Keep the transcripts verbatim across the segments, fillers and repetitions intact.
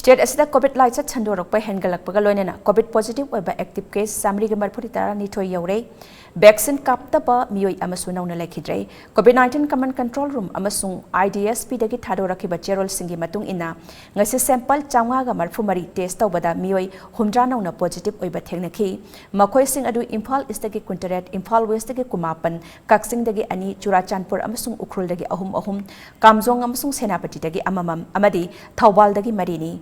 State ꯑꯁꯤꯗ COVID ꯂꯥꯏꯆꯠ ꯁꯟꯗꯣꯔꯛꯄ ꯍꯦꯟꯒꯠꯂꯛꯄꯒ ꯂꯣꯏꯅꯅ ꯀꯣꯚꯤꯗ ꯄꯣꯖꯤꯇꯤꯚ ꯑꯣꯏꯕ ꯑꯦꯛꯇꯤꯚ ꯀꯦꯁ ꯆꯥꯃꯔꯤꯒ ꯃꯔꯤꯐꯨ ꯇꯔꯥꯅꯤꯊꯣꯏ ꯌꯧꯔꯦ꯫ ꯚꯦꯛꯁꯤꯟ ꯀꯥꯞꯇꯕ ꯃꯤꯑꯣꯏ ꯑꯃꯁꯨ ꯅꯧꯅ ꯂꯩꯈꯤꯗ꯭ꯔꯦ꯫ ꯀꯣꯚꯤꯗ ꯅꯥꯏꯟꯇꯤꯟ ꯀꯃꯟ ꯀꯟꯇ꯭ꯔꯣꯜ ꯔꯨꯝ ꯑꯃꯁꯨꯡ ꯑꯥꯏ ꯗꯤ ꯑꯦꯁ ꯄꯤꯗꯒꯤ ꯊꯥꯗꯣꯔꯛꯈꯤꯕ ꯆꯦꯔꯣꯜꯁꯤꯡꯒꯤ ꯃꯇꯨꯡ ꯏꯟꯅ, ꯉꯁꯤ ꯁꯦꯝꯄꯜ ꯆꯥꯝꯃꯉꯥꯒ ꯃꯔꯤꯐꯨ ꯃꯔꯤ ꯇꯦꯁ ꯇꯧꯕꯗ ꯃꯤꯑꯣꯏ ꯍꯨꯝꯗ꯭ꯔꯥ ꯅꯧꯅ ꯄꯣꯖꯤꯇꯤꯚ ꯑꯣꯏꯕ ꯊꯦꯡꯅꯈꯤ꯫ ꯃꯈꯣꯏꯁꯤꯡ ꯑꯗꯨ ꯏꯝꯐꯥꯜ ꯏꯁꯇꯒꯤ ꯀꯨꯟꯇꯔꯦꯠ, ꯏꯝꯐꯥꯜ ꯋꯦꯁꯇꯒꯤ ꯀꯨꯟꯃꯥꯄꯟ, ꯀꯛꯆꯤꯡꯗꯒꯤ ꯑꯅꯤ, ꯆꯨꯔꯥꯆꯥꯟꯄꯨꯔ ꯑꯃꯁꯨꯡ ꯎꯈ꯭ꯔꯨꯜꯗꯒꯤ ꯑꯍꯨꯝ ꯑꯍꯨꯝ, ꯀꯥꯝꯖꯣꯡ ꯑꯃꯁꯨꯡ ꯁꯦꯅꯥꯄꯇꯤꯗꯒꯤ ꯑꯃꯃꯝ ꯑꯃꯗꯤ ꯊꯧꯕꯥꯜꯗꯒꯤ ꯃꯔꯤꯅꯤ꯫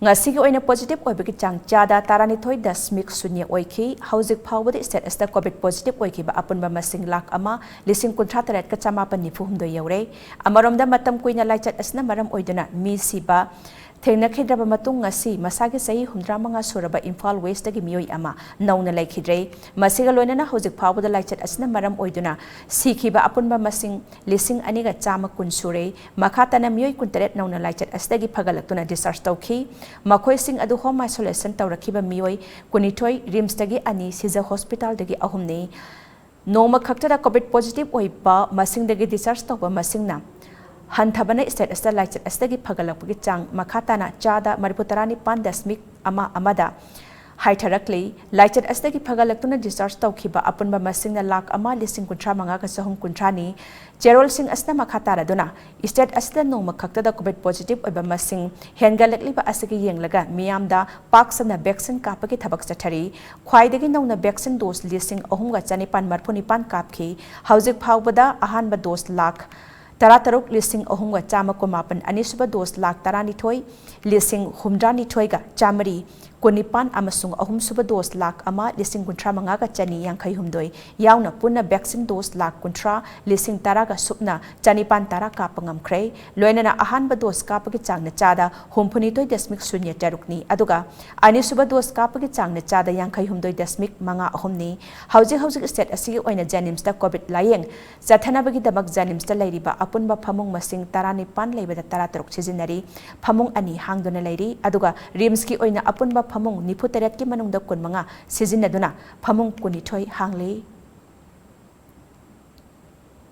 ꯉꯁꯤꯒꯤ ꯑꯣꯏꯅ ꯄꯣꯖꯤꯇꯤꯚ ꯑꯣꯏꯕꯒꯤ ꯆꯥꯡ ꯆꯥꯗ ꯇꯔꯥꯅꯤꯊꯣꯏ ꯗꯁꯃꯤꯛ ꯁꯨꯟꯌ ꯑꯣꯏꯈꯤ꯫ ꯍꯧꯖꯤꯛ ꯐꯥꯎꯕꯗ ꯁ꯭ꯇꯦꯠ ꯑꯁꯤꯗ ꯀꯣꯚꯤꯗ ꯄꯣꯖꯤꯇꯤꯚ ꯑꯣꯏꯈꯤꯕ ꯑꯄꯨꯟꯕ ꯃꯁꯤꯡ ꯂꯥꯈ ꯑꯃ ꯂꯤꯁꯤꯡ ꯀꯨꯟꯊ꯭ꯔꯥ ꯇꯔꯦꯠꯀ ꯆꯃꯥꯄꯟ ꯅꯤꯐꯨ ꯍꯨꯝꯗꯣꯏ ꯌꯧꯔꯦ꯫ ꯑꯃꯔꯣꯝꯗ, ꯃꯇꯝ ꯀꯨꯏꯅ ꯂꯥꯏꯆꯠ ꯑꯁꯤꯅ ꯃꯔꯝ ꯑꯣꯏꯗꯨꯅ ꯃꯤ ꯁꯤꯕ ꯊꯦꯡꯅꯈꯤꯗ꯭ꯔꯕ ꯃꯇꯨꯡ, ꯉꯁꯤ ꯃꯁꯥꯒꯤ ꯆꯍꯤ ꯍꯨꯝꯗ꯭ꯔꯥ ꯃꯉꯥ ꯁꯨꯔꯕ ꯏꯝꯐꯥꯜ ꯋꯦꯁꯇꯒꯤ ꯃꯤꯑꯣꯏ ꯑꯃ ꯅꯧꯅ ꯂꯩꯈꯤꯗ꯭ꯔꯦ꯫ ꯃꯁꯤꯒ ꯂꯣꯏꯅꯅ ꯍꯧꯖꯤꯛ ꯐꯥꯎꯕꯗ ꯂꯥꯏꯆꯠ ꯑꯁꯤꯅ ꯃꯔꯝ ꯑꯣꯏꯗꯨꯅ ꯁꯤꯈꯤꯕ ꯑꯄꯨꯟꯕ ꯃꯁꯤꯡ ꯂꯤꯁꯤꯡ ꯑꯅꯤꯒ ꯆꯥꯝꯃ ꯀꯨꯟ ꯁꯨꯔꯦ꯫ ꯃꯈꯥ ꯇꯥꯅ ꯃꯤꯑꯣꯏ ꯀꯨꯟꯇꯔꯦꯠ ꯅꯧꯅ ꯂꯥꯏꯆꯠ ꯑꯁꯤꯗꯒꯤ ꯐꯒꯠꯂꯛꯇꯨꯅ ꯗꯤꯁꯆꯥꯔꯖ ꯇꯧꯈꯤ꯫ ꯃꯈꯣꯏꯁꯤꯡ ꯑꯗꯨ ꯍꯣꯝ ꯑꯥꯏꯁꯣꯂꯦꯁꯟ ꯇꯧꯔꯛꯈꯤꯕ ꯃꯤꯑꯣꯏ ꯀꯨꯟꯅꯤꯊꯣꯏ, ꯔꯤꯝꯁꯇꯒꯤ ꯑꯅꯤ, ꯁꯤꯖ ꯍꯣꯁꯄꯤꯇꯥꯜꯗꯒꯤ ꯑꯍꯨꯝꯅꯤ꯫ ꯅꯣꯡꯃ ꯈꯛꯇꯗ ꯀꯣꯚꯤꯗ ꯄꯣꯖꯤꯇꯤꯚ ꯑꯣꯏꯕ ꯃꯁꯤꯡꯗꯒꯤ ꯗꯤꯁꯆꯥꯔꯖ ꯇꯧꯕ ꯃꯁꯤꯡꯅ ꯍꯟꯊꯕꯅ ꯁ꯭ꯇꯦꯠ ꯑꯁꯤꯗ ꯂꯥꯏꯆꯠ ꯑꯁꯤꯗꯒꯤ ꯐꯒꯠꯂꯛꯄꯒꯤ ꯆꯥꯡ ꯃꯈꯥ ꯇꯥꯅ ꯆꯥꯗ ꯃꯔꯤꯐꯨ ꯇꯔꯥꯅꯤꯄꯥꯟ ꯗꯁꯃꯤꯛ ꯑꯃ ꯑꯃꯗ ꯍꯥꯏꯊꯔꯛꯂꯤ꯫ ꯂꯥꯏꯆꯠ ꯑꯁꯤꯗꯒꯤ ꯐꯒꯠꯂꯛꯇꯨꯅ ꯗꯤꯁꯆꯥꯔꯖ ꯇꯧꯈꯤꯕ ꯑꯄꯨꯟꯕ ꯃꯁꯤꯡꯅ ꯂꯥꯈ ꯑꯃ ꯂꯤꯁꯤꯡ ꯀꯨꯟꯊ꯭ꯔꯥ ꯃꯉꯥꯒ ꯆꯍꯨꯝ ꯀꯨꯟꯊ꯭ꯔꯥꯅꯤ꯫ ꯆꯦꯔꯣꯜꯁꯤꯡ ꯑꯁꯤꯅ ꯃꯈꯥ ꯇꯥꯔꯗꯨꯅ, ꯁ꯭ꯇꯦꯠ ꯑꯁꯤꯗ ꯅꯣꯡꯃ ꯈꯛꯇꯗ ꯀꯣꯚꯤꯗ ꯄꯣꯖꯤꯇꯤꯚ ꯑꯣꯏꯕ ꯃꯁꯤꯡ ꯍꯦꯟꯒꯠꯂꯛꯂꯤꯕ ꯑꯁꯤꯒ ꯌꯦꯡꯂꯒ ꯃꯤꯌꯥꯝꯗ ꯄꯥꯛ ꯁꯟꯅ ꯚꯦꯛꯁꯤꯟ ꯀꯥꯞꯄꯒꯤ ꯊꯕꯛ ꯆꯠꯊꯔꯤ꯫ ꯈ꯭ꯋꯥꯏꯗꯒꯤ ꯅꯧꯅ ꯚꯦꯛꯁꯤꯟ ꯗꯣꯁ ꯂꯤꯁꯤꯡ ꯑꯍꯨꯝꯒ ꯆꯅꯤꯄꯥꯟ ꯃꯔꯤꯐꯨ ꯅꯤꯄꯥꯟ ꯀꯥꯞꯈꯤ꯫ ꯍꯧꯖꯤꯛ ꯐꯥꯎꯕꯗ ꯑꯍꯥꯟꯕ ꯗꯣꯁ ꯂꯥꯈ ꯇꯔꯥꯇꯔꯨꯛ ꯂꯤꯁꯤꯡ ꯑꯍꯨꯝꯒ ꯆꯥꯝꯃ ꯀꯨꯟꯃꯥꯄꯟ, ꯑꯅꯤꯁꯨꯕ ꯗꯣꯁ ꯂꯥꯈ ꯇꯔꯥꯅꯤꯊꯣꯏ ꯂꯤꯁꯤꯡ ꯍꯨꯝꯗ꯭ꯔꯥꯅꯤꯊꯣꯏꯒ ꯆꯥꯃꯔꯤ ꯀꯨꯟꯅꯤꯄꯥꯟ ꯑꯃꯁꯨꯡ ꯑꯍꯨꯝꯁꯨꯕ ꯗꯣꯁ ꯂꯥꯈ ꯑꯃ ꯂꯤꯁꯤꯡ ꯀꯨꯟꯊ꯭ꯔꯥ ꯃꯉꯥꯒ ꯆꯅꯤ ꯌꯥꯡꯈꯩ ꯍꯨꯝꯗꯣꯏ ꯌꯥꯎꯅ ꯄꯨꯟꯅ ꯚꯦꯛꯁꯤꯟ ꯗꯣꯁ ꯂꯥꯈ ꯀꯨꯟꯊ꯭ꯔꯥ ꯂꯤꯁꯤꯡ ꯇꯔꯥꯒ ꯁꯨꯞꯅ ꯆꯅꯤꯄꯥꯟ ꯇꯔꯥ ꯀꯥꯞꯄ ꯉꯝꯈ꯭ꯔꯦ꯫ ꯂꯣꯏꯅꯅ ꯑꯍꯥꯟꯕ ꯗꯣꯁ ꯀꯥꯞꯄꯒꯤ ꯆꯥꯡꯅ ꯆꯥꯗ ꯍꯨꯝꯐꯨꯅꯤꯊꯣꯏ ꯗꯁꯃꯤꯛ ꯁꯨꯟꯌ ꯇꯔꯨꯛꯅꯤ, ꯑꯗꯨꯒ ꯑꯅꯤꯁꯨꯕ ꯗꯣꯁ ꯀꯥꯞꯄꯒꯤ ꯆꯥꯡꯅ ꯆꯥꯗ ꯌꯥꯡꯈꯩ ꯍꯨꯝꯗꯣꯏ ꯗꯁꯃꯤꯛ ꯃꯉꯥ ꯑꯍꯨꯝꯅꯤ꯫ ꯍꯧꯖꯤꯛ ꯍꯧꯖꯤꯛ ꯁ꯭ꯇꯦꯠ ꯑꯁꯤꯒꯤ ꯑꯣꯏꯅ ꯖꯦꯅꯤꯝꯁꯇ ꯀꯣꯚꯤꯗ ꯂꯥꯌꯦꯡ ꯆꯠꯊꯅꯕꯒꯤꯗꯃꯛ ꯖꯦꯅꯤꯝꯁꯇ ꯂꯩꯔꯤꯕ ꯑꯄꯨꯟꯕ ꯐꯃꯨꯡ ꯃꯁꯤꯡ ꯇꯔꯥꯅꯤꯄꯥꯟ ꯂꯩꯕꯗ ꯇꯔꯥꯇꯔꯨꯛ ꯁꯤꯖꯤꯟꯅꯔꯤ꯫ ꯐꯃꯨꯡ ꯑꯅꯤ ꯍꯥꯡꯗꯨꯅ ꯂꯩꯔꯤ, ꯑꯗꯨꯒ ꯔꯤꯝꯁꯀꯤ ꯑꯣꯏꯅ ꯑꯄꯨꯟꯕ ꯐꯃꯨꯡ ꯅꯤꯐꯨꯇꯔꯦꯠꯀꯤ ꯃꯅꯨꯡꯗ ꯀꯨꯟꯃꯉꯥ ꯁꯤꯖꯤꯟꯅꯗꯨꯅ ꯐꯃꯨꯡ ꯀꯨꯟꯅꯤꯊꯣꯏ ꯍꯥꯡꯂꯤ꯫